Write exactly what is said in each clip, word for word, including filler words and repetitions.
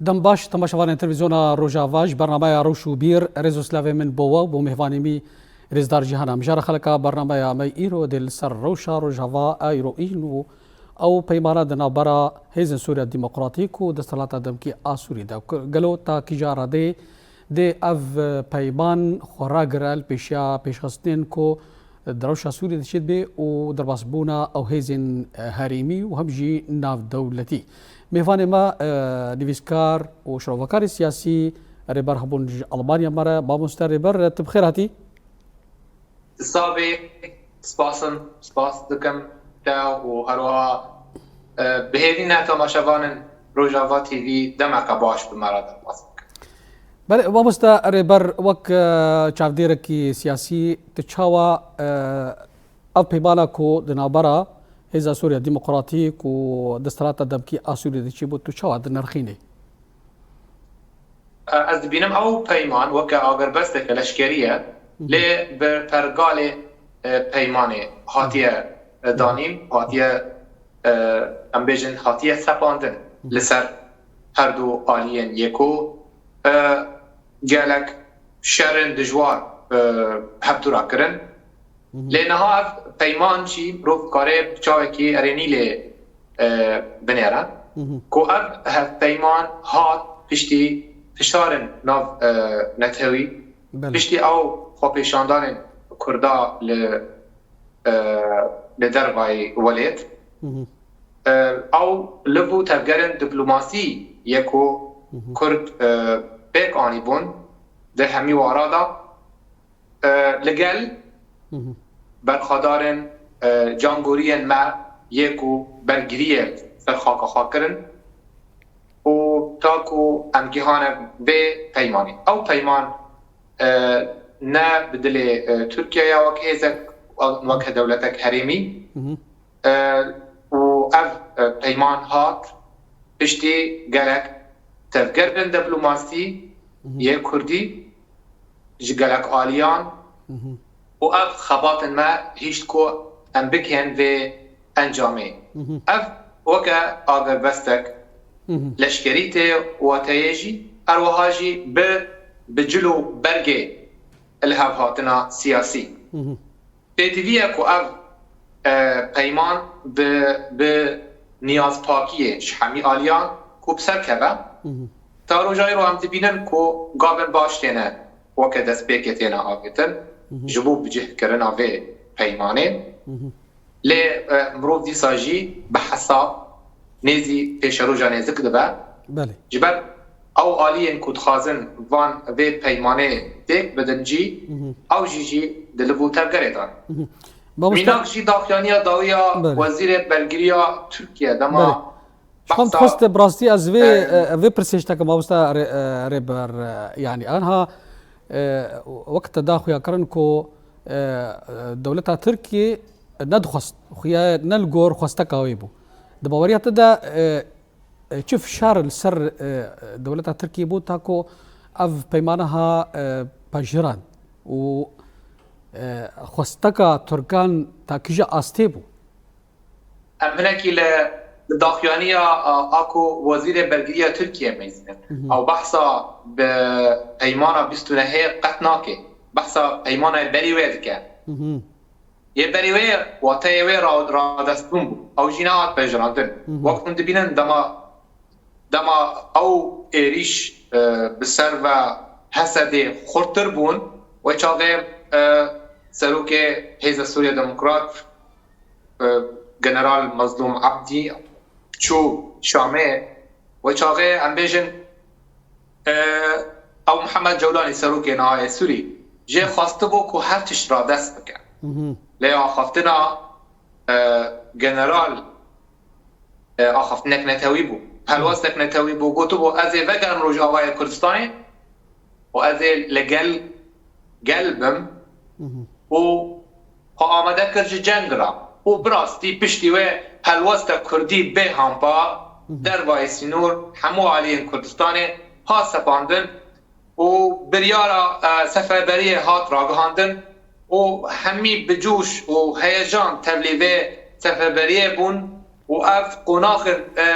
Dem baş, temaşevanên televîzyona Rojava, ji bernameya Rewş û Bîr, rêz û slavê min bo we û bo mêvanê min rêzdar Cîhana. Mijara xeleka bernameya me îro dê li ser rewşa Rojava a îro în û ew peymana di navbera Hêzên Sûriya Demokratîk û Desthilata Demkî a Sûrî de. Gelo ta kîja radeyê dê ev peyman xwe ragire li pêşiya pêşxistinên ku di rewşa Sûriyê de çêdibe û derbasbûna ew hêzên herêmî û hem jî navdewletî. Mêvanê me, e, nivîskar û şirovekarê siyasî Rêber Hebûn ji Almanya me re. Mamoste Rêber, tu bi xêr hatî? Sabê, spasin, spas dikim te û herwiha, e, bi hêvî ne temaşevanên Rojava T V demeke baş bi me re derbas bikin. Belê, mamoste Rêber, wek, e, çavdêrekî siyasî, tu çawa, e, ev peymana ku di navbera Hêza Sûriya Demokratîk û Desthilata Demkî a Sûriyê de çêbû, tu çawa dinirxînî? E, ez dibînim ew peyman weke agirbesteke leşkerî ye, lê bi pergalê, e, peymanê hatiye, e, danîn, hatiye, e, em bêjin, hatiye sepandin li ser her du aliyên yê ku, e, gelek şerên dijwar, e, hevdû re kirin. Lê niha ev peyman jî mirov dikare bi çavekî erênî lê, e, binêre. Ku ev hevpeyman hat piştî fişarên nav, e, netewî, Belê. piştî ew xwepêşandanên Kurda li, e, li dervayî welêt. E, ew liv û tevgerên diplomasî yê ku Kurd, e, pêk anîbûn di hemî wara de. E, li gel berxwedarên, e, cangoriyên me yê ku bergiriyê ser xaka xwe kirin û ta ku em gihane vê peymanê. Ew peyman, e, ne bi dilê, e, Tirkiye ya wek hêzek, wek dewletek herêmî, E, û ev, e, peyman hat piştî gelek tevgerên diplomasî yê Kurdî ji gelek aliyan û ev xebatên me hişt ku em bikên vê encamê. Ev weke agirbestek leşkerî tê wateyê jî, her wiha jî bi, bi cil û bergê li hev hatina siyasî. Pêdivî ye ku ev, e, peyman bi, bi niyazpakiyê ji hemî aliyan ku bi ser keve. Ta roja îro em dibînin ku gavên baş têne weke destpêkê têne avêtin ji bo bicihkirina vê peymanê. Lê, e, mirov dîsa jî bi hesab nêzî pêşeroja nêzik dibe. Belê. Ji ber ew aliyên ku dixwazin van vê peymanê têk bidin jî, ew jî jî di liv û tevgerê de ne. Mamoste Mînak jî daxuyaniya dawiya Belê. Wezîrê Bergiriya Tirkiye dema Belê. Ji xwe dixwest bi rastî ez vê, e, e, vê pirsê ji te kim mamoste Rê-, e, Rêber, e, yanî anha, e, wek te daxuya kirin ku, e, e, dewleta Tirkiyê nedixwest, xuya ne li gor xwesteka wê bû. Di baweriya te de, e, e, çi fişar li ser, e, dewleta Tirkiyê bû ta ku ev peymane ha, e, pejirand û, e, xwesteka Tirkan ta kîja astê bû? Em hinekî li, li daxuyaniya, a, a ku Wezîrê Bergiriya Tirkiye meyzînin. Ew behsa bi peymana bîst û nehê qet nake. Behsa peymana berî wê dike. Yê berî wê wateyê wê ra-, radestbûn bû. Ew jî nehat pejirandin. Wek hûn dibînin dema, dema ew êrîş, e, bi ser ve Hesedê xurttir bûn, wê çaxê, e, serokê Hêza Sûriya Demokrat, e, General Mazlûm Ebdî çû Şamê, wê çaxê em bêjin, e, ew Mihemed Cewlanî serokê niha yê Sûrî jê xwestibû ku her tişt radest bike. Lê axaftina, e, general, e, axaftinek netewî bû. Helwestek netewî bû, gotibû, "Ez ê vegerim Rojavayê Kurdistanê û ez ê li gel gel bim." Û xwe amade kir ji ceng re. Û bi rastî piştî wê helwesta Kurdî bê hampa dervayê sînor hemû aliyên Kurdistanê hat sepandin û biryara, e, seferberiyê hat ragihandin û hemî bi coş û heyecan tevlî vê seferberiyê bûn. û ev qonaxin, e,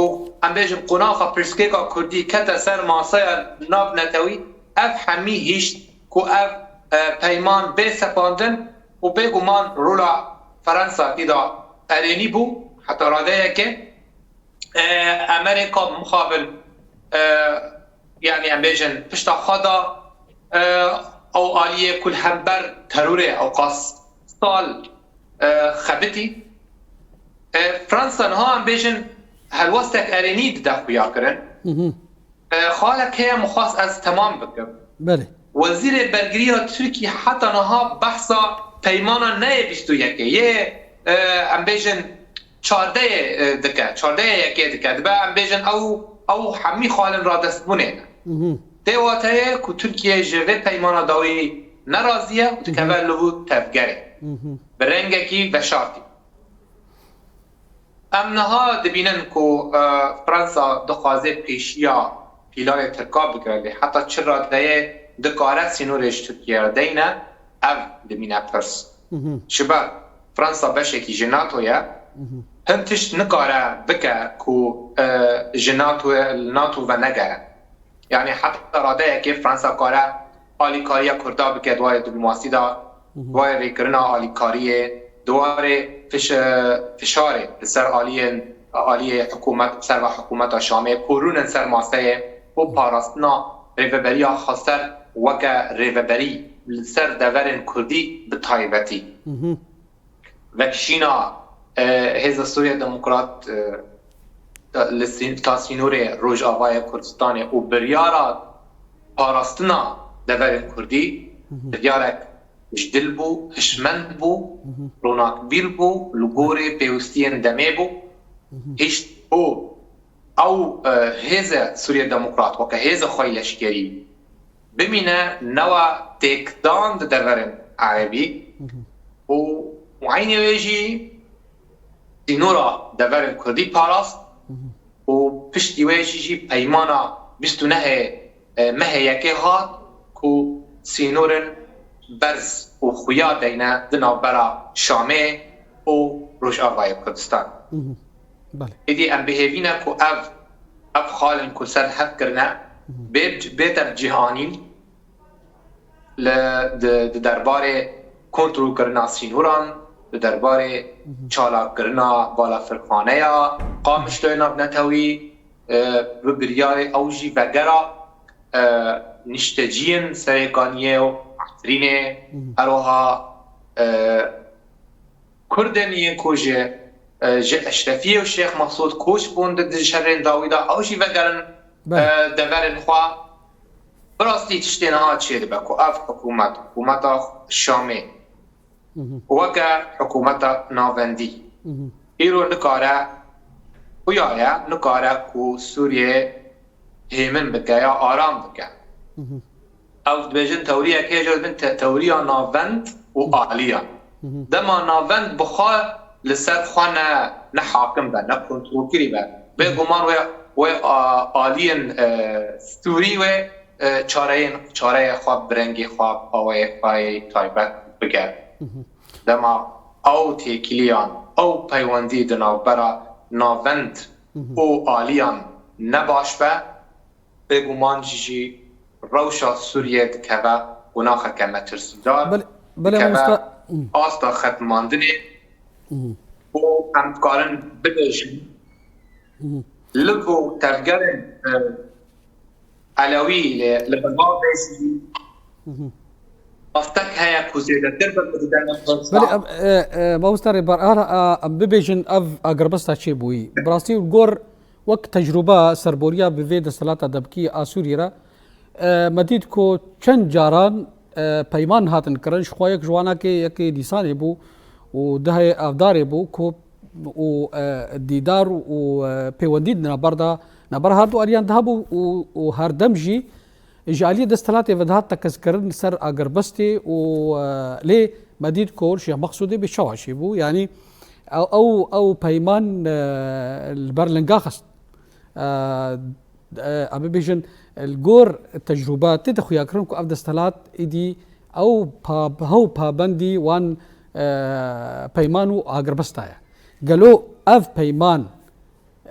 û em bêjin qonaxa pirsgirêka Kurdî kete ser masaya navnetewî, ev hemî hişt ku ev, e, peyman bê sepandin û bêguman rola Fransa tî de erênî bû heta radeyekê. E, Amerîka mixabin, e, yanî em bêjin pişta xwe da, e, ew aliyê ku li hember terorê ewqas sal, e, xebitî. E, Fransa niha em bêjin helwestek erênî dide xuya kirin. Hı hı. E, xalek heye min xwest ez temam bikim. Belê. Wezîrê bergiriya Tirkî heta niha behsa peymana neyê bîst û yekê, yê, e, em bêjin çardeyê, e, dike, çardeyê yekê dike. Dibe em bêjin ew, ew hemî xalin radestbûnê ne. Mhm. Tê wateyê ku Tirkiye ji vê peymana dawî nerazî ye û dikeve li vû tevgerê. Mhm. Bi rengekî veşartî. Em niha dibînin ku, e, Fransa dixwaze pêşiya pîlanê Tirka bigire, lê heta çi radeyê dikare sînorê ji Tirkiye re deyne, ev dimîne pirs. Mhm. Ji ber Fransa beşekî ji NATO ye, Mhm. hin tişt nikare bike ku, e, ji NATO, NATO venegere. Yanî heta radeyekê Fransa kare alîkariya Kurda bike di warê diplomasî de, Mhm. di warê rêkirina alîkariyê, di warê fiş-, fişarê li ser aliyên, aliyê hikûmet, serva hikûmeta Şamê, ku rûnin ser maseyê û parastina rêveberiya xweser weke rêveberî li ser deverên Kurdî bi taybetî. Mhm. Vekişîna, e, Hêza Sûriye Demokrat, e, li sî-, ta sînorê Rojavayê Kurdistanê û biryara parastina deverên Kurdî, Mhm. biryarek ji dil bû, hişmend bû, Mhm. ronakbîr bû, li gorî pêwistiyên demê bû. Mhm. Hişt û ew, e, hêze Sûriye Demokrat weke hêze xwe yî leşkerî bimîne newa têkdan di deverên erebî Mhm. û, û eynê wê jî sînora deverên Kurdî parast Mhm. û piştî wê jî jî peymana bîst û nehê, e, mehê yekê hat ku sînorên berz û xuya deyne di navbera Şamê û Rojavayê Kurdistan. Mhm. Belê. Êdî em bi hêvî ne ku ev, ev xalên ku ser hev kirine, Mhm. bê, bête bi cih anîn li, di, di derbarê kontrolkirina sînoran, di derbarê Mhm. çalakirina balafirxaneya Qamişloyê navnetewî, e, bi biryarê ew jî vegera, e, nişteciyên Serêkaniyê û Efrînê, Mhm. her wiha, e, Kurdên yên ku ji, e, ji Eşrefiyê û Şêx Mesûd koç bûn di, di şerên dawî de, ew jî vegerin, Belê. e, deverên xwe. Bi rastî tiştê niha çêdibe ku ev hikûmet, hikûmeta Şamê, Mhm. weke hikûmeta navendî, Mhm. îro nikare, xuya ye, nikare ku Sûriyê hêmin bike ya aram bike. Mhm. Ew dibêjin tewriyek hê jî dibin te-, tewriya navend û aliyan. Mhm. Dema navend bi xwe li ser xwe ne, ne hakim be, ne kontrolkirî be. Bêguman wê, wê a-, aliyên, e, Sûrî wê, e, çareyên, çareyê xwe bi rengê xwe, bi awayê xwe yê taybet bike. Mhm. Dema ew têkiliyan, ew peywendî di navbera navend Mhm. û aliyan ne baş be, bêguman jî, jî rewşa Sûriyê dikeve qonaxeke metirsîdar, Belê, belê, dikeve mamosta. Hı. asta xetmandinê Hı. û em dikarin bibêjin, Hı. liv û tevgerên, e, Elewî lê li Bexdadê jî Hı hı. astek heye ku zêdetir bi bidene Belê, pirsa. em, e, e, mamosta Rêbar, ara, a, em bibêjin ev agirbesta çê bûyî. Bi rastî gor Wek tecrûba serboriya bi vê desthilata debkî a Sûrî re, e, me dît ku çend caran, e, peyman hatin kirin, ji xwe yek ji wana kê yekê Nîsanê bû û dehê Avdarê bû ku û, e, dîdar û, e, pêwendî di navber de, navbera her du aliyan de hebû û, û her dem jî Ji aliyê desthilatê ve dihat tekez kirin ser agirbestê û, e, lê me dît ku Şêx Mexsûdê bê çawa çêbû. Yanî ew, ew, ew peyman, e, li ber linga xist. E, e, em bibêjin, li gor tecrûba tê de xuya kirin ku ev desthilat êdî ew pa-, hew pabendî wan, e, peyman û agirbesta ye. Gelo ev peyman,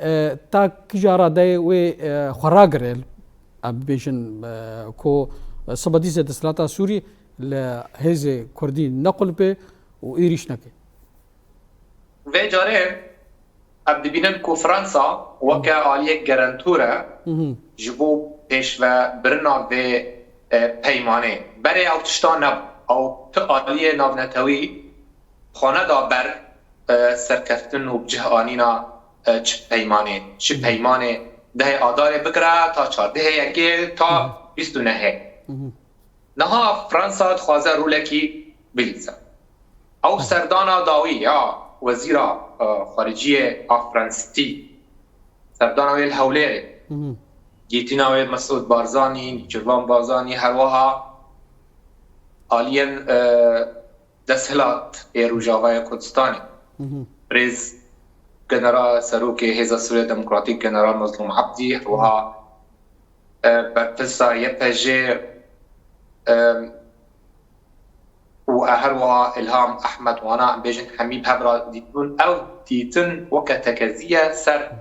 e, ta kîja radeyê wê, e, xwe ragire, em bibêjin, e, ku sibe dîsê desthilata Sûrî li hêzê Kurdî nequlipê û êrîş neke? Vê carê em dibînin ku Fransa weke aliyek gerentûr e Mhm. ji bo pêşvebirina vê, e, peymanê. Berê ew tişta nebû. Ew ti aliyê navnetewî xwe neda ber, e, serkeftin û bi cih anîna, e, çi peymanê, çi Mhm. peymanê dehê Adarê bigire ta çardehê yekê ta Mhm. bîst û nehê. Mhm. Niha Fransa dixwaze rolekî bilîze. Ew Hı. serdana dawî ya wezîra, e, xariciyê a Fransî, serdana wê li Hewlêrê, Hı hı. gihîtina wê Mesûd Barzanî, Nîçirvan Barzanî, her wiha aliyên, e, desthilat ê Rojavayê Kurdistanê. Hı hı. Birêz General Serokê Hêza Sûriya Demokratîk General Mezlûm Ebdî, her wiha e, berpirsa Y P J, e, û her wiha Îlham Ehmed, wana em bêjin hemî bi hev re dîtibûn. Ew dîtin weke tekezî ye ser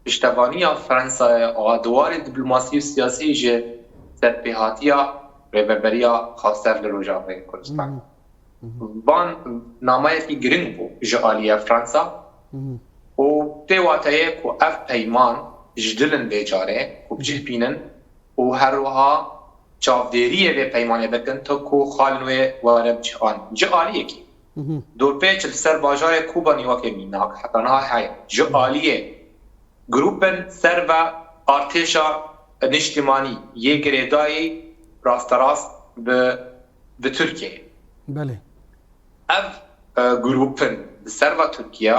piştevaniya Fransayê a di warê diplomasî û siyasî ji serpêhatiya Rêveberiya Xweser li Rojavayê Kurdistan. Hı hı. Van nameyekî giring bû ji aliyê Fransa Hı hı. û pê wateyê ku ev peyman ji dil in vê carê ku bi cih bînin û her wiha çavdêriyê vê peymanê bikin, ta ku xalên wê were bi cih an. Ji aliyekî Hı hı. dorpêç li ser bajarê Kobanî weke mînak heta niha heye. Ji Hı hı. aliyê grûpên ser ve artêşa niştimanî yê girêdayî rasterast bi, bi Tirkiyeyê. Belê. Ev, e, grûpin bi ser ve Tirkiye,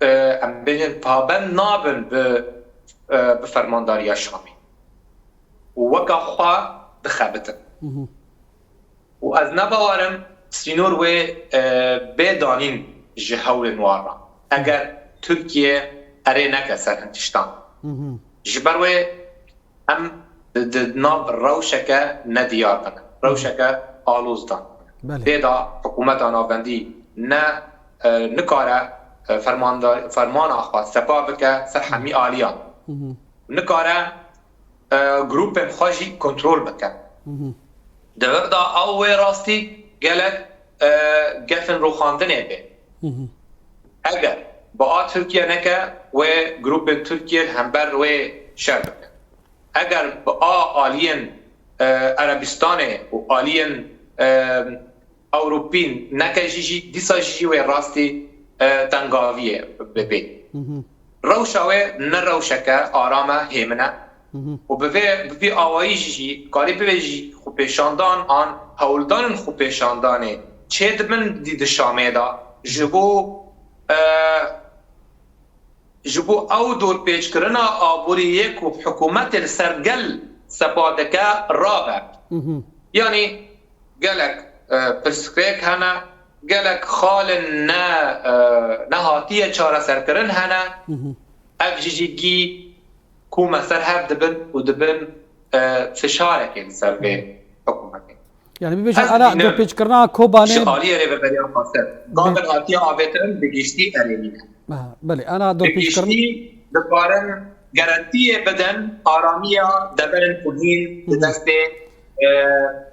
e, em bêjin pabend nabin bi, e, bi fermandariya Şamê. Û weka xwe dixebitin. Hı hı. Û ez ne bawer im sînor wê, e, bê danîn ji hewlên wan re. Eger Tirkiye erê neke ser hin tiştan. Hı hı. Ji ber wê em di, di nav rewşeke nediyar de ne. Hı hı. Rewşeke aloz de ne. Belê. Tê de hikûmeta navendî ne, e, nikare, e, fermanda-, fermana xwe sepa bike ser hemî aliyan. Hı hı. Nikare e, grûpên xwe jî kontrol bike. Hı hı. Di vir de ew wê rastî gelek, e, gefên rûxandinê bê. Hı hı. Eger bi a Tirkiye neke, wê grûpên Tirkiye li hember wê şer bikin. Eger bi a aliyên, e, Erebistanê û aliyên, e, Ewropî neke jî, jî dîsa jî wê rastî, e, tengaviyê bibê. Hı hı. Rewşa wê ne rewşeke aram e, hêmin e. Hı hı. Û bi vê, bi vî awayî jî, jî karî bibê jî xwepêşandan an hewldanên xwepêşandanê çêdibin dî di Şamê de ji bo, e, ji bo ew dorpêçkirina aborî yê ku hikûmetê li ser gel sepa dike rabe. Mhm. Yanî gelek, e, pirsgirêk hene, gelek xalên ne, e, nehatiye çareserkirin hene. Mhm. Ev jî jî gî ku me ser hev dibin û dibin, e, fişarekê li ser vê hikûmetê. Yani bibêjin, ana dibînim dorpêçkirina Kobanê ji aliyê Rêveberiya Xweser, gavên hatiye avêtin bi giştî erênî ne. Ha, belê, ana dorpêçkirin. Bi giştî dikarin garantiyê bidin aramiya deverên ku hîn di Hı hı. destê, e,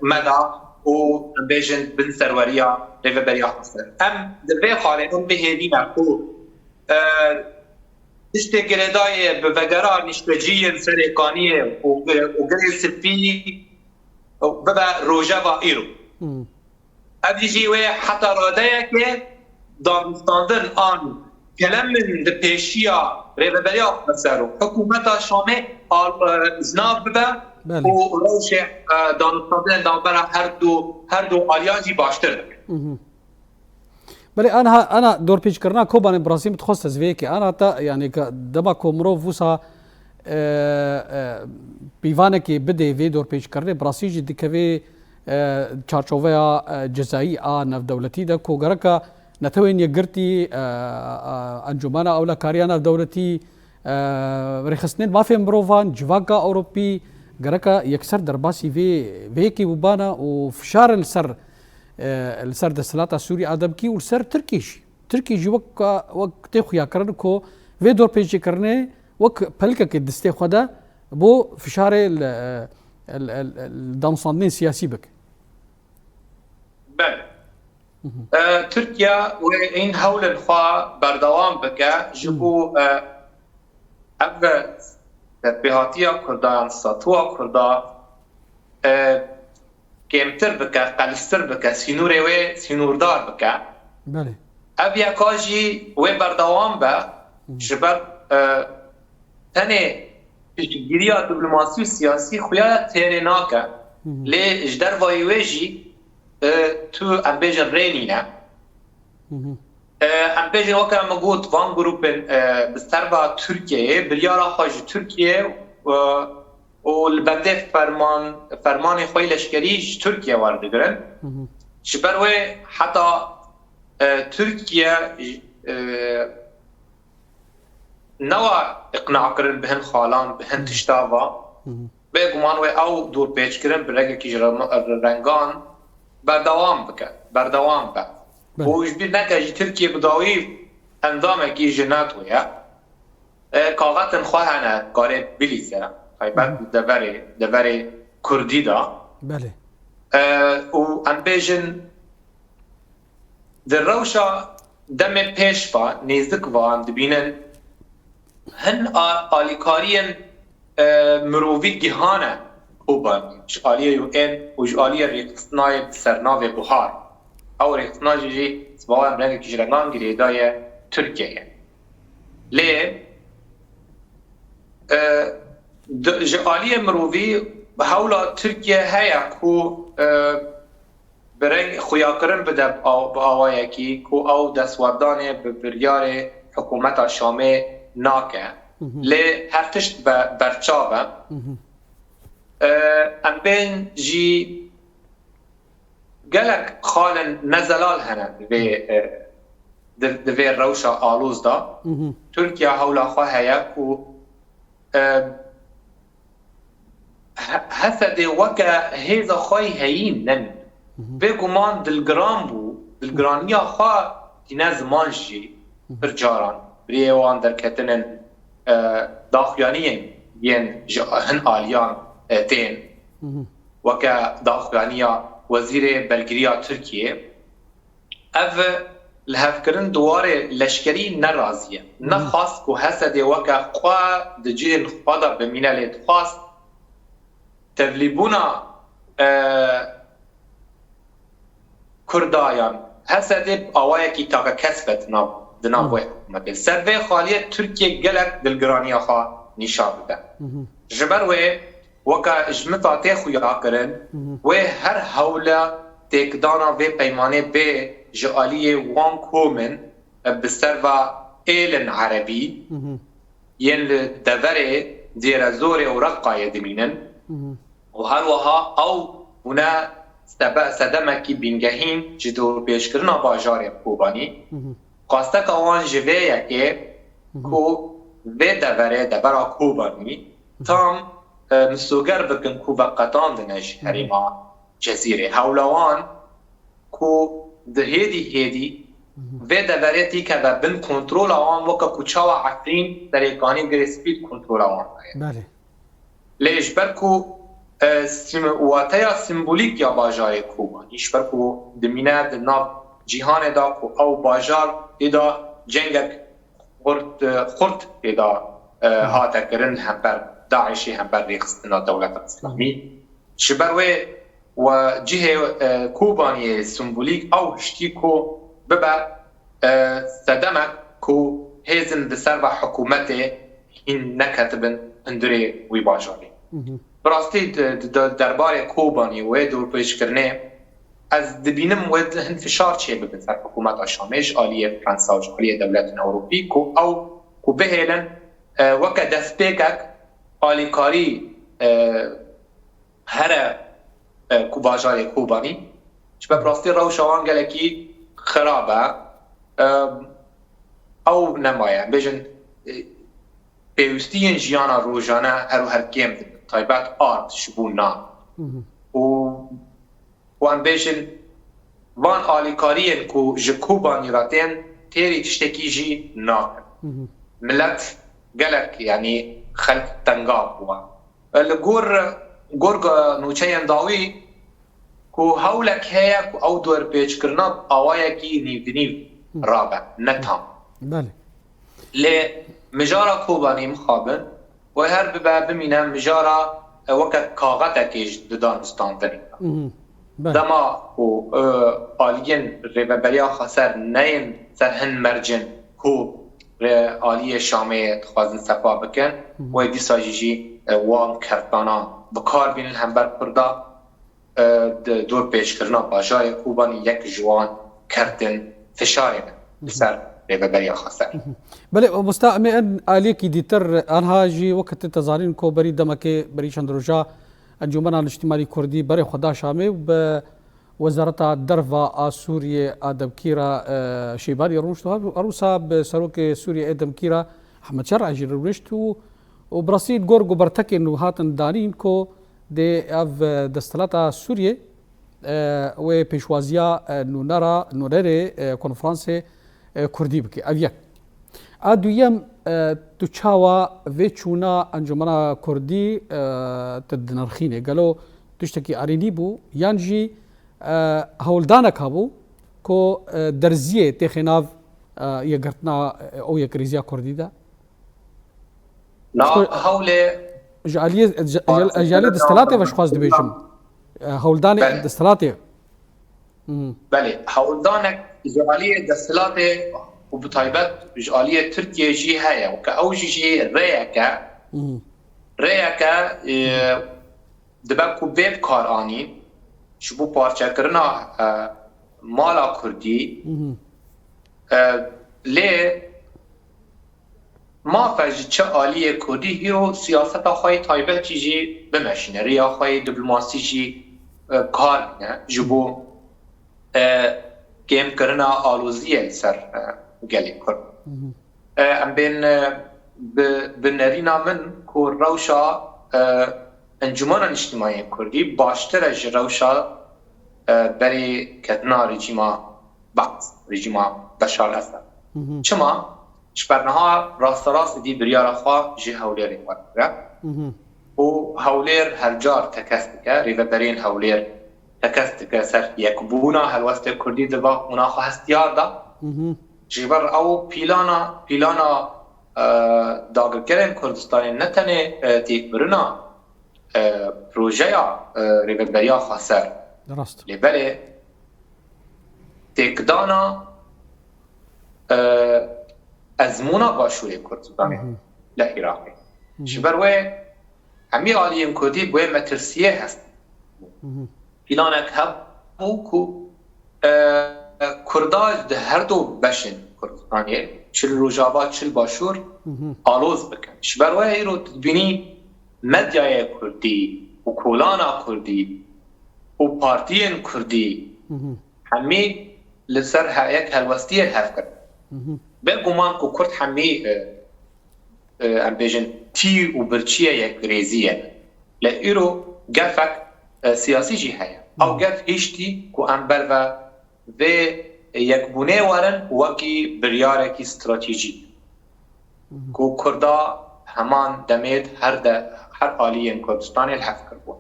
me de û bêjin bin serweriya Rêveberiya Xweser. Em di vê xalê em bi hêvî me ku, e, tiştê girêdayê bi vegera nişteciyên Serê Kaniyê û, û Girê Spî bibe rojeva îro. Hmm. Ev jî wê heta radeyekê danûstandin an kelemên di pêşiya Rêveberiya Xweser û hikûmeta Şamê al-, e, îzna bibe Belê. û rewşê, e, danûstandinên navbera her du, her du aliyan jî baştir bibe. Mhm. Belê, aniha, ana dorpêçkirina Kobanê bi rastî min dixwest ez vê yekê. Ana te, yanî ke dema ku mirov wisa, e, e, pîvanekê bidê vê dorpêçkirinê, bi rastî jî dikevê, e, çarçoveya, e, cezayî a navdewletî de ku gereka Netewên Yekgirtî, e, e, Encûmena Ewlekariya Navdewletî, e, rêxistinên mafên mirovan, Civaka Ewropî gereka yekser derbasî vê, vê yekê bûbana û fişar li ser, e, li ser desthilata Sûrî a de bikî û li ser Tirkiyê jî. Tirkî jî wek, wek tê xuyakirin ku vê dorpêçîkirinê wek pelikekê distê xwe de bo fişarê li, li, li, li danûstandinên siyasî bike. Belê. E, Tirkiye wê hîn hewlên xwe berdewam bike ji bo, e, ev pêhatiya Kurda yan statuwa Kurda, e, kêmtir bike, qelistir bike, sînorê wê sînordar bike. Belê. Ev yeka jî wê berdewam be, ji ber, e, tenê piştgiriya diplomasî û siyasî xuya têrê nake. Lê ji dervayî wê jî, e, tu em bêjin rê nîne. E, em bêjin weke min got van grûpên, e, bi serva Tirkiyeyê biryara xwe ji Tirkiye, e, û li bendê ferman, fermanê xwe yê leşkerî ji Tirkiye werdigirin. Ji ber wê heta, e, Tirkiye, e, newa iqnakirin bi hin xalan, bi hin tişta va. Bêguman wê ew dorpêçkirin bi rengekî ji rema-, rengan berdewam bike, berdewam be. Belê. Û ji bîr neke jî Tirkiye bi dawî endamekî ji NATO ye. E, kaxetên xwe hene, karê bilîze, taybet li deverê, deverê Kurdî de. Belê. E, û em bêjin, di rewşa demê pêş ve, nêzik ve, em dibînin hin a-, alîkariyên, e, mirovî gihane Kobanî, ji aliyê U N û ji aliyê rêxistinayê bi sernavê Buhar. Ew rêxistina jî, jî sibawan rengekî ji rengan girêdaye Tirkiyeyê. Lê, e, di, ji aliyê mirovî hewla Tirkiye heye ku, e, bi reng xuyakirin bide bi aw-, bi awayekî ku ew destwerdanê bi biryarê hikûmeta Şamê nake. Lê her tişt be-, berçav e. E, em bên jî gelek xalên nezelal hene di vê, e, di, di vê rewşa aloz de. Tirkiye hewla xwe heye ku, e, He-, Hesedê weke hêza xwe yî heyîn nemîne. Bêguman dilgiran bû, dilgiraniya xwe tîne ziman jî pir caran. Biriyê wan derketinên, e, daxuyaniyên yên ji hin aliyan, e, tên. Weke daxuyaniya Wezîrê Bergiriya Tirkiyê. Ev lihevkirin di warê leşkerî ne razî ye. Nexwast ku Hesedê weke xwe di cihên xwe de bimîne, lê dixwast tevlîbûna, e, Kurda yan Hesedê bi awayekî takekes be di nav, di nav wê hikûmetê. Ser vê xaliyê Tirkiye gelek dilgiraniya xwe nîşan dide. Ji ber wê Weke ji min ve tê xuya kirin, wê her hewla têkdana vê peymanê bê ji aliyê wan komên bi serva êlên erebî yên li deverê Dêrezorê û Reqayê dimînin û her wiha ew bûne sebe-, sedemekî bingehîn ji dorpêçkirina bajarê Kobanî. Xwesteka wan ji vê yekê ku vê deverê, devera Kobanî, tam, e, misoger bikin ku veqetandine ji herêma Cezîrê. Hewla wan ku di hêdî hêdî vê deverê tîkeve bin kontrola wan, weke ku çawa Efrîn, Serêkanî, Girê Spî di kontrola wan de ye. Belê. Lê ji ber ku, e, sim-, wateya simbolîk ya bajarê Kobanî, ji ber ku dimîne di nav cîhanê de ku ew bajar tê de cengek xurt, xurt tê de, e, hate kirin hember DAIŞê, hember rêxistina Dewleta Îslamî. Ji ber wê we cihê, e, Kobaniyê simbolîk ew hiştî ku bibe, e, sedemek ku hêzin bi ser ve hikûmetê hîn neketibin hundirê wî bajarê. Bi rastî di, di, di derbarê Kobanî û wê dorpêçkirinê ez dibînim wê di hin fişar çêbibin ser hikûmeta Şamê ji aliyê Fransa û ji aliyê dewletên Ewropî ku ew ku bihêlin, e, weke destpêkek alîkarî, e, here, e, ku bajarê Kobanî. Ji ber rastî rewşa wan gelekî xirab e. E, ew nemaye. Em bêjin, e, pêwîstiyên jiyana rojane her û her kêm dibin. Taybet ard ji bo nan. Û, û em bêjin, van alîkariyên ku ji Kobanî re tên, têrî tiştekî jî nakin. Milet gelek, yanî xelk tengav bû. Li gor, gor nûçeyên dawî ku hewlek heye ku ew dorpêçkirina bi awayekî nîvbinîv rabe, ne tam. Belê. Lê mijara Kobanî mixabin wê her bibe bimîne mijara, e, weke kaxetekê ji didan standinê. Belê. Dema ku, e, aliyên Rêveberiya Xweser neyên ser hin mercên ku rê aliyê Şamê dixwazin sefa bikin, wê dîsa jî jî, e, wan kertana bi kar bînin hember Kurda, e, di dorpêçkirina bajarê Kobanî yek ji wan kertên fişarê ne li ser Rêveberiya Xweser. Belê, mamosta, em ê en aliyekî dîtir anha jî weke tu te zanîn ku berî demekê, berî çend roja Encûmena Niştimanî Kurdî berê xwe da Şamê û bi Wezareta Derva a Sûriyê a demkî re, e, Şêbanî rûnişt û her wisa bi serokê Sûriyê ê demkî re Ehmed Şer re jî rûnişt û, û bi rastî li gor gubertekên nû hatin danîn ku dê ev, e, desthilata Sûriyê, e, wê pêşwaziya, e, nûnera, nûnerê, e, konferansê, e, Kurdî bike. Ev yek. A duyem, e, tu çawa vê çûna Encûmena Kurdî, e, tu dinirxînê? Gelo tiştekî erênî bû yan jî, e, hewldanek hebû ku, e, derziyê têxê nav, e, yekgirtina, e, ew yekrêziya Kurdî de? Na, hewlê ji aliyê, ji, ji aliyê destelatê ve ji xwaz dibêjim. E, hewldanê destelatê. Belê, hewldanek ji aliyê destelatê û bi taybet ji aliyê Tirkiyê jî heye. Weke ew jî jî rêyeke, rêyeke, e, dibe ku bê bi kar anîn ji bo parçekirina, e, mala Kurdî. E, lê mafe ji çi aliyê Kurdî hîro siyaseta xwe yê taybetî jî bimeşîne, rêya xwe yê diplomasî jî, e, kar bîne ji bo, e, kêmkirina aloziyê li ser, e, gelê Kurd. E, em bên, e, bi, bi nerîna min ku rewşa, e, Encûmena Niştimaniyên Kurdî baştir e ji rewşa, e, berê ketina rejîma Baas, rejîma Beşar Esed. Çima? Ji ber niha rasterast êdî biryara xwe ji Hewlêrê werdire. Û Hewlêr her car tekez dike, rêveberên Hewlêr tekez dike ser yekbûna helwestê Kurdî di va qûna xwe hestiyar de. Ji ber ew pîlana, pîlana, e, dagirkerên Kurdistanê ne tenê, e, têkbirina, e, projeya, e, Rêveberiya Xweser. Rast. Lê belê têkdana, e, ezmûna Başûrê Kurdistanê li Iraqê. Ji ber wê hemî aliyên Kurdî bi wê metirsiyê hestin. Pîlanek hebû ku, e, Kurda di her du beşên Kurdistanê, çi li Rojava, çi li Başûr, aloz bikin. Ji ber wê îro tu dibînî medyayê Kurdî û kolana Kurdî û partiyên Kurdî hemî li ser he-, yek helwestiyê hev kirin. Bê guman ku Kurd hemî, e, e, em bêjin, tî û birçiyê yekrêzî ye. Lê îro gefek, e, siyasî jî heye. Ew gef hiştî ku em berve vê yekbûnê werin wekî biryarekî stratejîk. Ku Kurda heman demê di her de, her aliyên Kurdistanê li hev kiribû.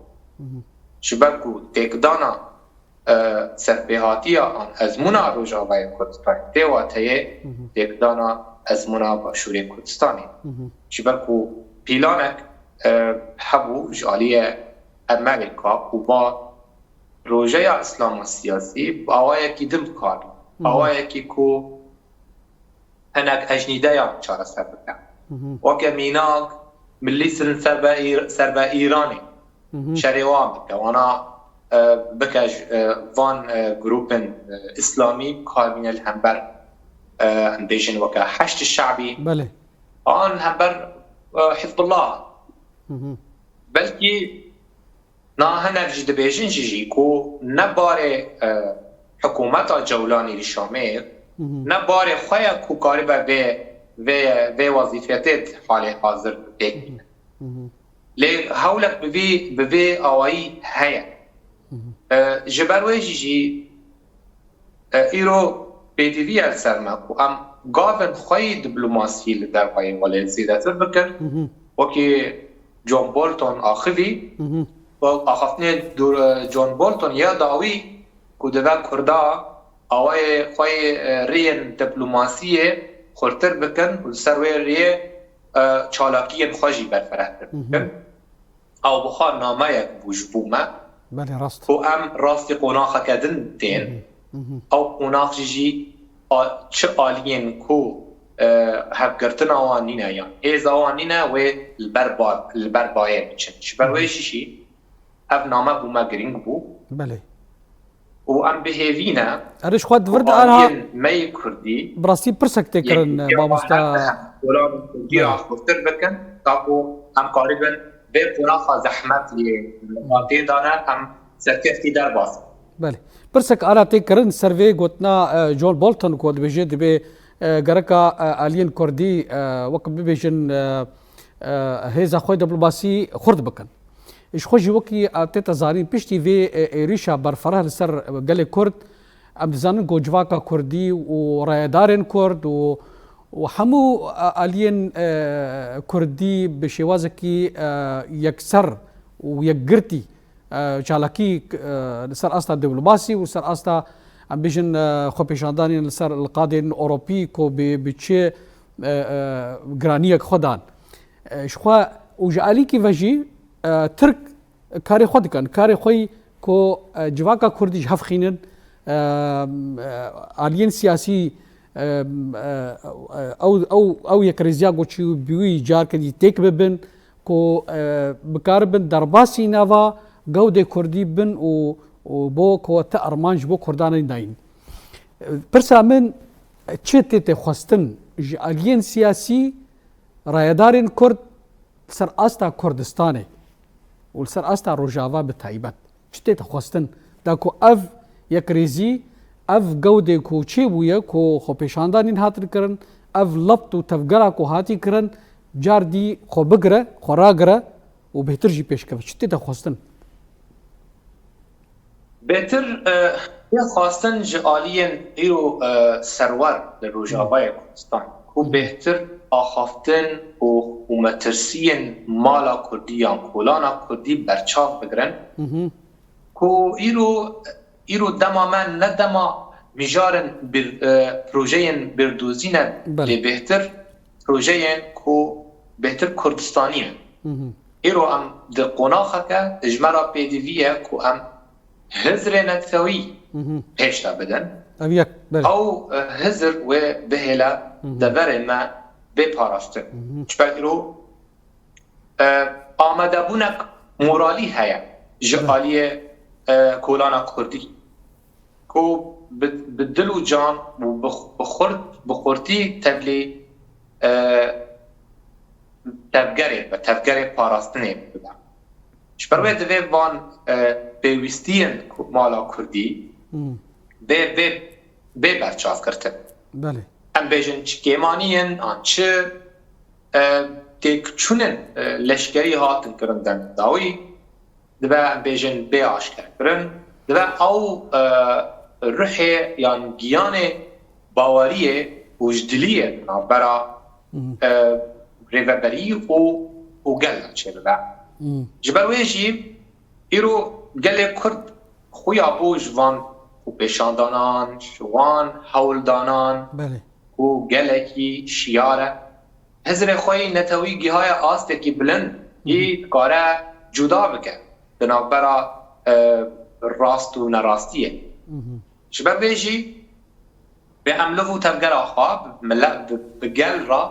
Ji ber ku têkdana, e, serpêhatiya an ezmûna Rojavayê Kurdistanê tê wateyê têkdana ezmûna Başûrê Kurdistanê. Ji ber ku pîlanek, e, hebû ji aliyê Amerîka ku va projeya Îslama siyasî bi awayekî din bikar, awayekî ku hinek ejnîdeyan çareser bike. Weke mînak, milîsên serbe Îr-, serbe Îranê şerê wan bike. Wana, e, bike ji, e, van, e, grûpên, e, îslamî bikar bîne li hember, e, em bêjin weke Heşd Şe'bî. Belê. An hember, e, Hizbullah. Belkî Na hinek jî dibêjin jî jî ku ne barê, e, hikûmeta Cewlanî li Şamê, ne barê xwe ye ku karibe vê, vê, vê wezîfetê di halê hazir pêk bîne. Lê hewlek bi vî, bi vê awayî heye. E, ji ber wê jî jî, e, îro pêdivî ye li ser me ku em gavên xwe yê diplomasî li dervayê welê zêdetir bikin. Wekî John Bolton axivî, axaftinê John Bolton ya dawî ku dibe Kurda awayê xwe yê rêyên diplomasiyê xurtir bikin û li ser wê rêyê çalakiyên xwe jî berfirehtir bikin. Ew bi xwe nameyek bû ji bo me. Belê, rast. Ku em rastî qonaxeke din tên. Ew qonax jî jî a-, çi aliyên ku, e, hevgirtina wan nîne yan hêza wan nîne, wê li ber ba-, li ber bayê biçin. Ji ber wê jî jî ev name bû me girîng bû. Belê. Û em bi hêvî ne Erê, ji xwe di vir de ara aliyên me yê Kurdî bi rastî pirsek tê kirin, yekîtiya mamosta. Kolan û Kurdî Belê. Rexurtir bikin, ta ku em karibin vê qonaxa zehmet lê tê dane, em serkeftî derbas. Belê. Pirsek ara tê kirin ser vê gotina, e, John Bolton ku dibêje, dibê, e, gereka, e, aliyên Kurdî, e, wek bibêjin, e, e, hêza xwe diplomasî xurt bikin. Ji xwe jî wekî, e, tê te zanîn, piştî vê, e, êrîşa berfireh li ser gelê Kurd, em dizanin ku civaka Kurdî û rayedarên Kurd û, û hemû, e, aliyên, e, Kurdî bi şêwazekî, e, yekser û yekgirtî, e, çalakî, e, li ser asta diplomasî û li ser asta, em bêjin, e, xwepêşandanên li ser li qadên Ewropî ku bi, bi çi, e, e, giraniyek xwe dan. E, ji xwe û ji alîkî ve jî, e, Tirk karê xwe dikin. Karê xwe yî ku, e, civaka Kurdî ji hev xînin, e, e, aliyên siyasî, e, e, ew, ew, ew yekrêziya ku çî bi wî carkirî têk bibin, ku, e, bikaribin derbasî nava gewdê Kurdî bin û, û bo ku te armanc ji bo Kurdan nayîn. E, pirsa min, çi tê tê xwestin ji aliyên siyasî, rayedarên Kurd li ser asta Kurdistanê û li ser asta Rojava bi taybet? Çi tê te xwestin? Da ku ev yekrêzî, ev gewdê ku çêbûye, ku xwepêşandanên hatin kirin, ev lept û tevgera ku hatî kirin, car dî xwe bigire, xwe ragire û bêhtir jî pêş keve. Çi tê te xwestin? Bêhtir, e, tê xwestin ji aliyên îro, e, serwer li Rojavayê Kurdistan, ku bêhtir axaftin û, û metirsiyên mala Kurdî yan kolana Kurdî berçav bigirin, ku îro, îro dema me ne dema mijarên bir, e, projeyên birdozî ne, Belê. lê bêhtir projeyên ku bêhtir Kurdistanî ne. Îro em di qonaxeke ji me re pêdivî ye ku em hizrê netewî pêş de bidin. Ev yek, belê. Ew, e, hizir wê bihêle deverê me bê parastin. Ji ber îro, e, amadebûnek moralî heye ji Belê. aliyê, e, kolana Kurdî. Ku bi, bi dil û can û bi, bi xurt, bi xurtî tevlî, e, tevgerê, bi tevgerê parastinê bibe. Ji ber wê divê van, e, pêwîstiyên ku-, mala Kurdî bê, bê, bê berçavkirtin. Belê. Em bêjin çi kêmaniyên an çi, e, têkçûnên, e, leşkerî hatin kirin dem dawî, dibe em bêjin bê aşkerkirin, dibe ew, e, ruhê yan giyanê baweriyê û ji diliyê navbera, e, rêveberî û, û gel de çêbibe. Ji ber wê jî îro gelê Kurd xuya bû ji van xwepêşandanan, ji wan hewldanan Belê. ku gelekî şiyar e. Hizrê xwe yî netewî gihaye astekî bilind, yî dikare cuda bike di navbera, e, rast û nerastiyê. Ji ber vê jî bê em liv û tevgera xwe bi milet, bi, bi gel re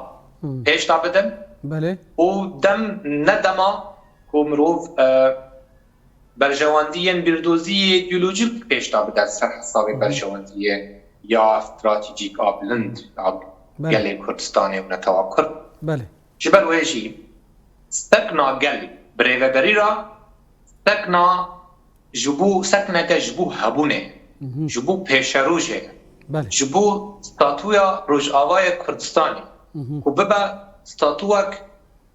pêş de bidin Belê. û dem ne dema ku mirov, e, berjewendiyên bîrdozî yê îdeolojîk pêş de bide ser hesabê berjewendiyê ya stratejîk a bilind a Belê. gelê Kurdistanê û netewa Kurd. Belê. Ji ber wê jî sekna gel bi rêveberî re sekna ji bo sekneke ji bo hebûnê, ji bo pêşerojê, Belê. ji bo statuya Rojavayê Kurdistanê ku bibe statuwek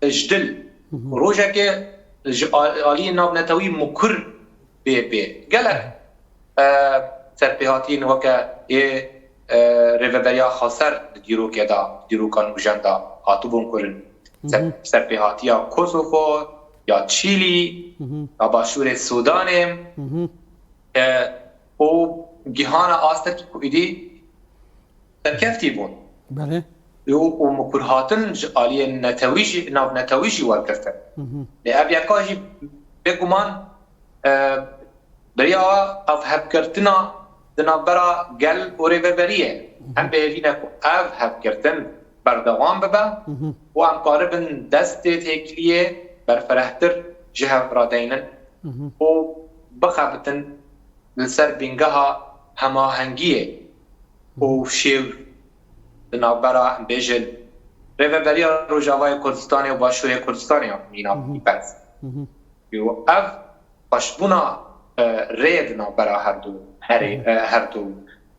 ji dil, ku rojekê ji al-, aliyê navnetewî mukur bê bê. Gelek, e, serpêhatiyên weke ê, e, rêveberiya xweser di dîrokê de, dîroka nûjen de hatibûn kirin. Ser, serpêhatiya Kosovo, ya Çîlî, ya Başûrê Sûdanê, e, û gihana astekî ku êdî serkeftî bûn. Belê. Û, û mikurhatin ji aliyê netewî jî, navnetewî jî wergirtin. Lê ev yeka jî bêguman, e, beriya ev hevgirtina di navbera gel û rêveberiyê. Em bêhêvî ne ku ev hevgirtin berdewam bibe û em karibin destê têkiliyê berfirehtir ji hev re deynin û bixebitin li ser bîngeha hemahengiyê û şêwr di navbera, em bêjin, Rêveberiya Rojavayê Kurdistanê û Başûrê Kurdistanê ya mîna berz. Û ev xweşbûna, e, rê di navbera her du herê, e, her du,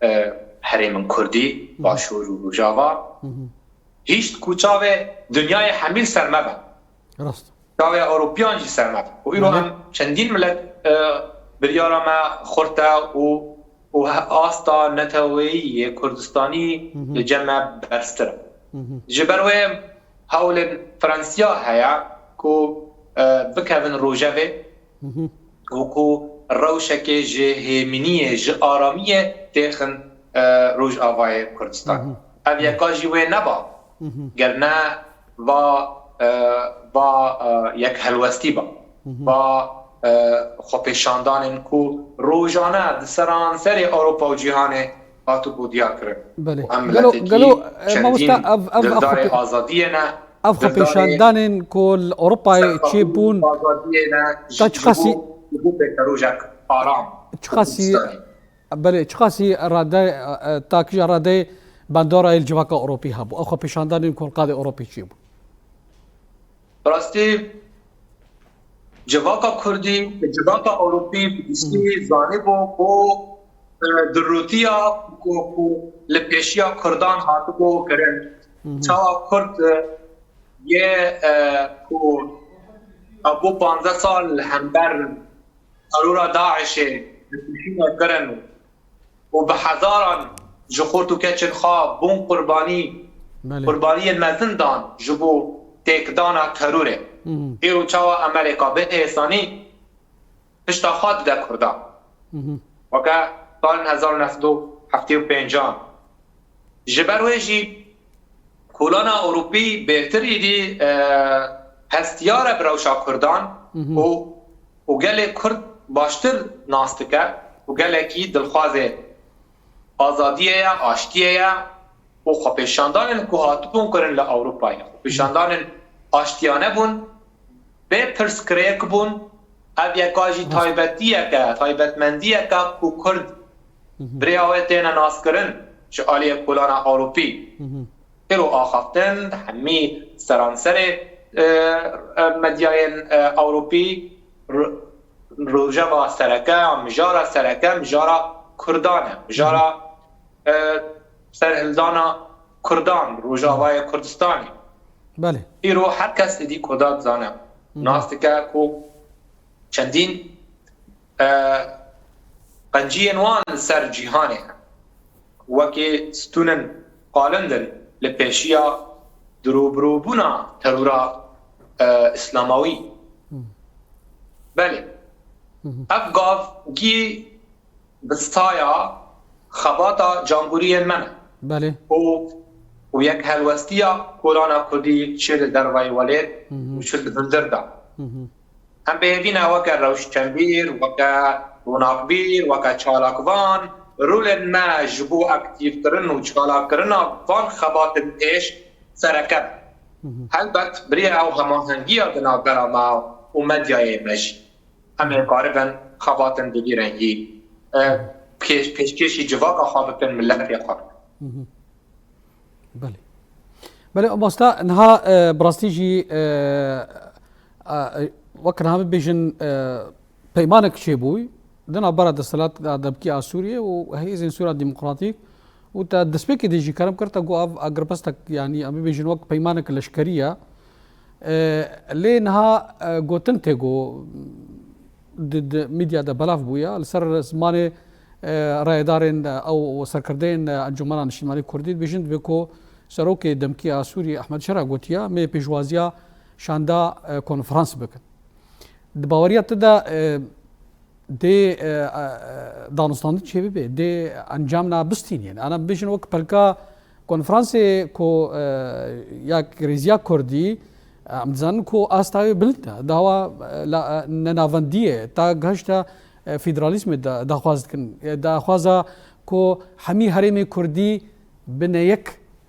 e, herêmin kurdî, Başûr û Rojava, hîşt ku çavê dinyayê hemî li ser me be. Rast. Çavê Ewropiyan jî ser me be. Û îro em çendîn milet, e, biryara me xurt e û, û he-, asta neteweyî yê Kurdistanî li cem me berstir e. Ji ber wê hewlên Fransiya heye ku, e, bikevin rojevê û ku rewşekê ji hêminiyê, ji aramiyê têxin, e, Rojavayê Kurdistan. Ev yeka jî wê neba. Ger ne va, e, va, e, yek helwestî ba. Va, e, xwepêşandanên ku rojane di seranserê Ewropa û cîhanê hatibû diyar kirin. Belê. Û em miletekî çendîn dildarê azadiyê ne, ev xwepêşandanên ku li Ewropayê çêbûn, ta çiqasî, ji bo pêkerojek aram. Çiqasî, belê, çiqasî rade, e, takija radeyê bandorayê li civaka Ewropî hebû. Ew xwepêşandanên ku li qadê Ewropî çêbûn. Rastî, civaka Kurdî, civaka Ewropî bi giştî zanîbû ku, e, dirûtiya ku, ku li pêşiya Kurdan hatibû kirin. Çawa Kurd, e, yê, e, ku hebû panzdeh sal li hember terora DAIŞê destnîşîne kirin û bi hezaran ji xort û keçên xwe bûn qurbanî, qurbaniyên mezin dan ji bo têkdana terorê. Îro çawa Amerîka bi hêsanî pişta xwe dide Kurdan? Weke salên hezar û neh sed û heftê û pêncan. Ji ber wê jî kolana Ewropî bêhtir êdî, e, hestiyar e bi rewşa Kurdan û, û gelê Kurd baştir nas dike û gelekî dilxwazê azadiyê ye, aştiyê ye û xwepêşandanên ku hatibûn kirin li Ewropayê, xwepêşandanên aştiyane bûn, bê pirsgirêk bûn. Ev yeka jî taybetiyeke, taybetmendiyeke ku Kurd bi rêya wê têne naskirin ji aliyê kolana Ewropî. Îro axaftin di hemî seranserê, e, e, medyayên, e, Ewropî ro-, rojeva sereke, mijara sereke, mijara Kurdan e, mijara, e, serhildana Kurdan, Rojavayê Kurdistanê. Belê. Îro her kes êdî Kurda dizane. Nas dike ku çendîn, e, qenciyên wan li ser cîhanê hene. Wekî stûnên qalindin li pêşiya dirûbirûbûna terora, e, îslamawî. Belê. Ev gavgî bi saya xebata cangûriyên me ne. Belê. Û, û yek helwestiya kolana Kurdî çi li dervayê welêt û çi li hundir de. Em bêhêvî ne weke rewşenbîr, weke ronakbîr, weke çalakvan, rolên me ji bo aktîvkirin û çalakkirina van xebatên pêş sereke be. Helbet bi rêya ew hemahengiya di navbera me û medyayê me jî. Em ê karibin xebatên bi vî rengî, e, pêş-, pêşkêşî civaka xwe bikin, miletê xwe bikin. Belê. Belê, mamosta, niha, e, bi rastî jî, e, e, wek niha bibêjin, e, peymanek çêbûy di navbera desthilat a demkî a Sûriyê û hêzên Sûriya Demokratîk û te destpêkê de jî kerem kir, te got ev agirbestek, yanî em bibêjin wek peymanek leşkerî ye. E, lê niha, e, gotin tê got di, di medya de belav bûye li ser zimanê, e, rayedarên, e, ew û serkirdeyên, e, Encûmena Niştimanî Kurdî dibêjin, divê ku serokê demkî ya Sûriyê Ehmed Şera gotiya, me pêşwaziya şanda, e, konferans bikin. Di baweriya te de, e, dê, e, e, danûstandin çêbibe, dê encamna bistînîn. Ana bibêjin wek pelka konferansê ku, e, ya rêziya Kurdî, e, em dizanin ku asta wê bilind e. Dawa, e, la, e, nenavendiyê ta gihişta, e, federalîzmê da, daxwaz dikin. E, daxwaza ku hemî herêmê Kurdî bine yek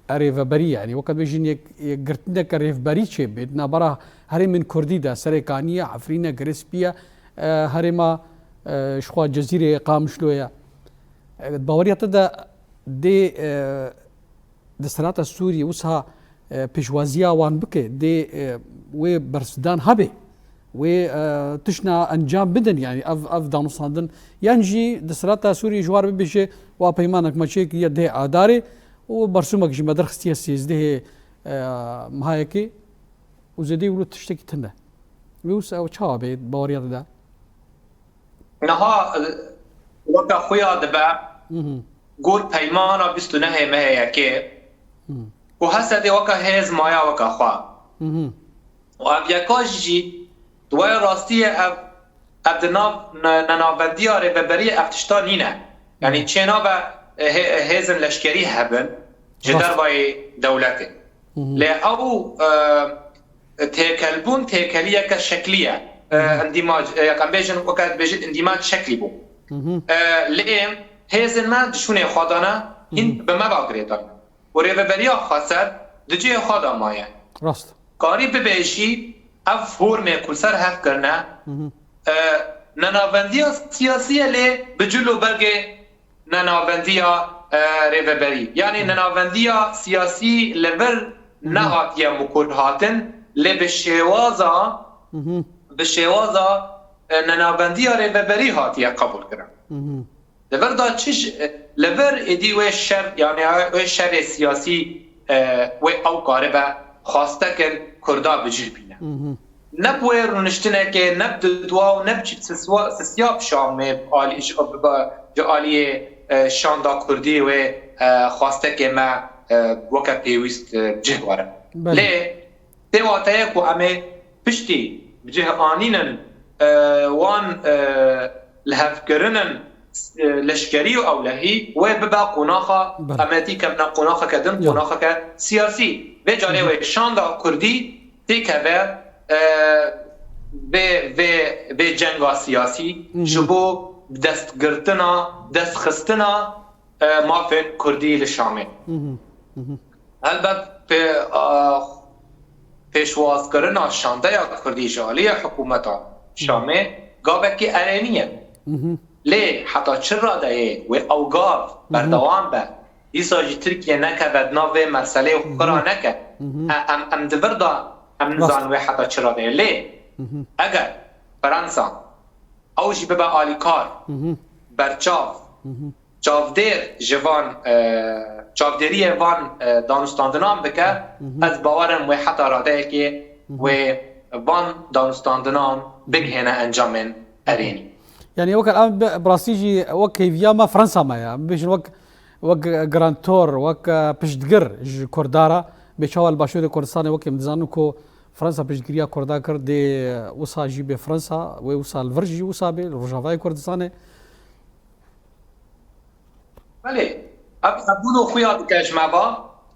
rêveberî, yanî weke dibêjin yek, yek girtineke rêvberî çêbe di navbera herêmên Kurdî de, Serêkanî ye, Efrîn e, Girê Spî ye, e, herêma, e, jixwe Cezîrê Qamişlo ye. E, baweriya te de dê, e, desthilata Sûriyê wisa, e, pêşwaziya wan bike, dê, e, wê bersidan hebe, wê, e, tiştna encam bidin, yanî ev, ev danûstandin, yan jî desthilata Sûriyê ji war bibêje, wa peymanek me çêkiriye dehê Adarê û bersûmek jî me derxistiye sêzdehê, e, mehayekê û zêdeyî wilo tiştekî tune. Wê wisa ew çawa bê baweriya te de? Niha, e, weke xuya dibe, Mhm. gor peymana bîst û nehê mehê yekê, Mhm. ku Hesedê weke hêz maya weke xwe. Mhm. Û ev yeka jî, di wê rastiyê ev, ev di nav ne-, nenavendiya rêveberiyê ev tişta nîne. Yanî Mhm. çênabe, e, hê-, hêzên leşkerî hebin ji Rast. dervayê dewletê. Mhm. Lê ew, e, têkelbûn têkeliyeke şeklî ye. E, Mhm. îndîmac, e, em bêjin, weke dibêjin îndîmac şeklî bû. Mhm. E, lê hêzên me di şûnê xwe de ne, hîn Mhm. bi me ve girêdayî ne. Û rêveberiya xweser di cihê xwe de maye. Rast. Karî bibêjî, ev formê ku li ser hev kirine, Mhm. e, nenavendiya siyasî ye, lê bi cil û bergê nenavendiya, e, rêveberî. Yanî nenavendiya siyasî li vir Mhm. nehatiye mikur hatin, lê bi şêwaza, Mhm. bi şêwaza, e, nenavendiya rêveberî hatiye qebûl kirin. Mhm. Li vir de çi ji, li vir êdî wê şer, yanî wê şerê siyasî, e, wê ew karibe xwastekên Kurda bi cih bîne. Mhm. Ne bi wê rûniştinekê, ne bi didwa û ne bi çi siswa-, sisiya bi Şamê, bi alî, ji, bi, bi, ji aliyê, e, şanda Kurdî wê, e, xwastekê me, e, weke pêwîst, e, bi cih were. Belê. Lê tê wateye ku em ê piştî bi cih anînin, e, wan, e, lihevkirinin, e, leşkerî û ewlehî wê bibe qonaxa, Belê. em ê tî kevine qonaxeke din, Ya. qonaxeke siyasî. Vê carê Hı hı. wê şanda Kurdî têkeve, e, vê, vê, vê cenga siyasî Hı hı. ji bo destgirtina, destxistina, e, mafên Kurdî li Şamê. Hı hı. Hı hı. Helbet pê-, a, pêşwazkirina şandeya Kurdî ji aliyê hikûmeta Hı hı. Şamê gavekî erênî ye. Hı hı. Lê heta çi radeyê wê ew gav Hı hı. berdewam be? Dîsa jî Tirkiye nekeve di nav vê meselê û Hı hı. xira neke. Hı hı. E, em, em di vir de em Rast. nizanin wê heta çi radeyê. Lê Hı hı. eger Fransa ew jî bibe alîkar, Hı hı. berçav, Hı hı. çavdêr ji van, e, çavdêriyê van, e, danûstandinan bike, Hı hı. ez bawer im wê heta radeyekê Hı hı. wê van danûstandinan bigihêne encamên erênî. Yanî weke em bi, bi rastî jî wek hêviya me Fransa me ya. Em bêjin wek, wek garantor, wek, e, piştgir ji Kurda re. Bê çawa li Başûrê Kurdistanê wekî em dizanin ku Fransa piştgiriya Kurda kir, dê wisa jî bê Fransa, wê wisa li vir jî wisa bê, li Rojavayê Kurdistanê. Belê, ev hebûn û xuya dike ji me ve.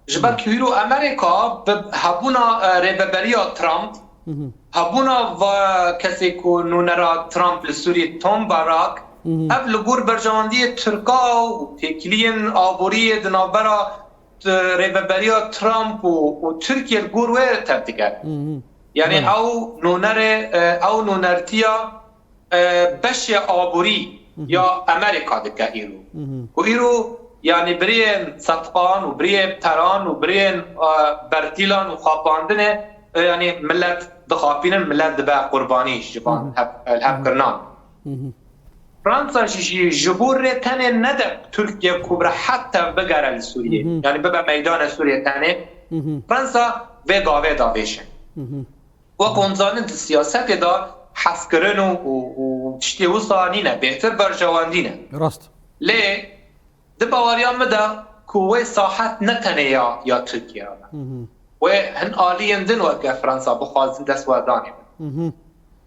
Ji ber ku hîro Amerîka bi hebûna, e, rêveberiya Trump, Hı hı. hebûna va kesê ku nûnera Trump li Sûriyê Tom Barak, Hı hı. ev li gor berjewendiyê Tirka û têkiliyên aboriyê di navbera, e, rêveberiya Trump û, û Tirkiye li gor wê tev dike. Hı hı. Yanî Belê. ew nûnerê, e, ew nûnertiya e, beşê aborî Hı hı. ya Amerîka dike îro. Hı hı. Ku îro, yanî biriyên setqan û biriyên peran û biriyên, e, bertîlan û xapandinê, e, yanî millet dixapînin, millet dibe qurbanî ji van Hı hı. hev-, Hı hı. hevkirinan. Hı hı. Fransa jî, jî ji bo rê tenê nede Tirkiye ku bi rehet tev bigere li Sûriyê. Hı hı. Yanî bibe meydane Sûriyê tenê. Hı hı. Fransa vê gavê davêje. Hı hı. Wek hûn zanin di siyasetê de hezkirin û, û, û tiştê wisa nîne, bêhtir berjewendî ne. Rast. Lê di baweriya min de ku wê sahet ne tenê ya, ya Tirkiye ye. Wê hin aliyên din weke Fransa bixwazin destwerdanê bin.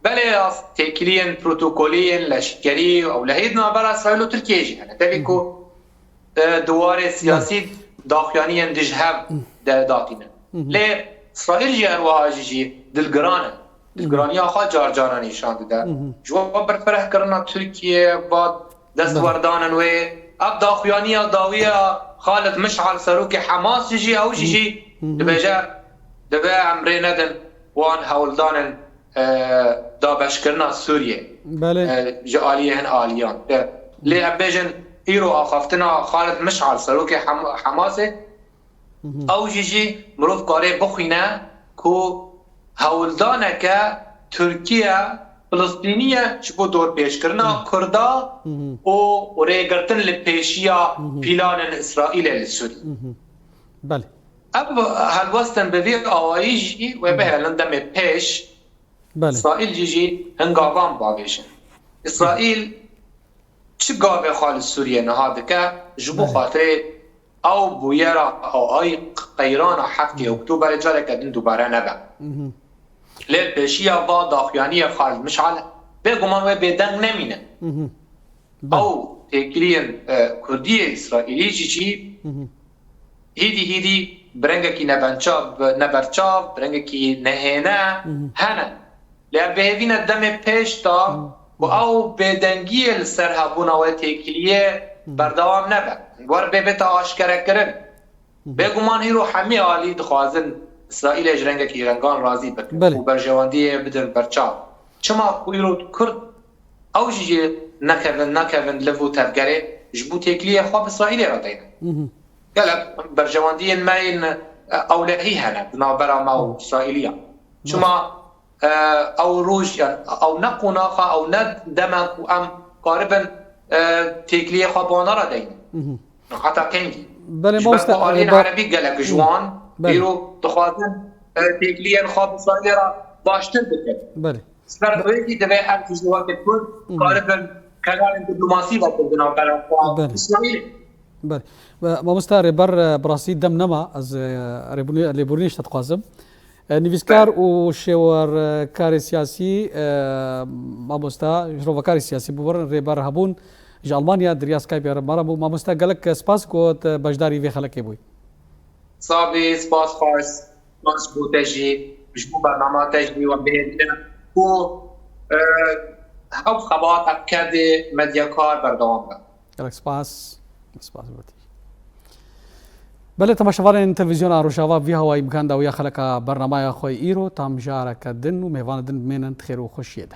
Belê rast têkiliyên protokolî yên leşkerî û ewlehiyê di navbera Îsraîl û Tirkiyeyê jî hene. Tevî ku e, di warê siyasî daxuyaniyên dij hev de datînin. Lê Îsraîl jî her wiha jî jî dilgiran e. Dilgiraniya xwe car caran nîşan dide. Ji bo berfirehkirina Tirkiye, va destwerdanên wê, ev daxuyaniya dawiya Xalid Mişal, serokê Hamas jî, ew jî jî dibêje, divê em rê nedin wan hewldanên e, dabeşkirina Sûriyê, Belê. e, ji aliyê hin aliyan. E, lê em bêjin, îro axaftina Xalid Mişal, serokê Hem-, Hamasê, ew jî jî mirov karê bixwîne ku hewldaneke Tirkiye Filistînî ye ji bo dorpêçkirina Kurda û rêgirtin li pêşiya pîlanên Îsraîlê li Sûriyê. Belê. Ev helwestin bi vî awayî jî wê bihêlin demê pêş. Belê. Îsraîl jî jî hin gavan bavêjin. Îsraîl çi gavê xwe li Sûriyê niha dike, ji bo Belê. xatirê ew bûyera, ew ay qeyrana heftê Oktoberê careke din dubare nebe. Lê li pêşiya va daxuyaniyê Xalid Mişal, bêguman wê bêdeng nemîne. Belê. Ew têkiliyên, e, Kurdiyê Îsraîlî jî jî hîdî hîdî bi rengekî nebençav, neberçav, bi rengekî nehêne hene. Lê em bêhêvî ne demê pêş de ku ew bêdengiyê li ser hebûna wê têkiliyê berdewam nebe. Wer bê bête aşkerekirin. Bêguman îro hemî alî dixwazin Îsraîlê ji rengekî rengan razî bikin Belê. û berjewendiyê bidin berçav. Çima ku îro Kurd ew jî jî nekevin, nekevin liv û tevgerê ji bo têkiliyê xwe bi Îsraîlê re deynin. Gelek berjewendiyên me yên, e, ewlehî hene di navbera me û Îsraîliyan. Çima, e, ew roj, yan ew ne qonaxa, ew ne dema ku em karibin, e, têkiliyê xwe bi wana re deynin. Heta kengî? Belê, Ji ber mamoste, ku aliyên e, ba- erebî gelek ji wan Belê. îro dixwazin, e, têkiliyên xwe bi Îsraîlê re baştir bikin. Belê. Ji ber wê jî divê em jî weke Kurd karibin kenarên diplomasî vekin di navbera xwe û Belê. Îsraîlê. Belê. Ve mamoste rêber, e, bi rastî dem nema, ez, e, rêbûrî-, lêbûrînê ji te dixwazim. E, nivîskar û şêwerkarê siyasî, e, mamosta, şirovekarê siyasî biborin, rêber hebûn ji Almanya di riya Skype re me re bû. Mamosta, gelek spas ku te beşdarî vê xelekê bûyî. Sabî, spas xweş, spas bo te jî, ji bo bernama te jî we bihêlîne ku, e, ev xebat, ev kerdê medyakar berdewam be. Gelek spas. Spas bo te jî. Belê, temaşevanên televîzyona Rojava, vî hawayî bi kan dawiya xeleka bernamaya xwe îro, tam jareke din û mêvanê din bimênin di xêr û xweşiyê de.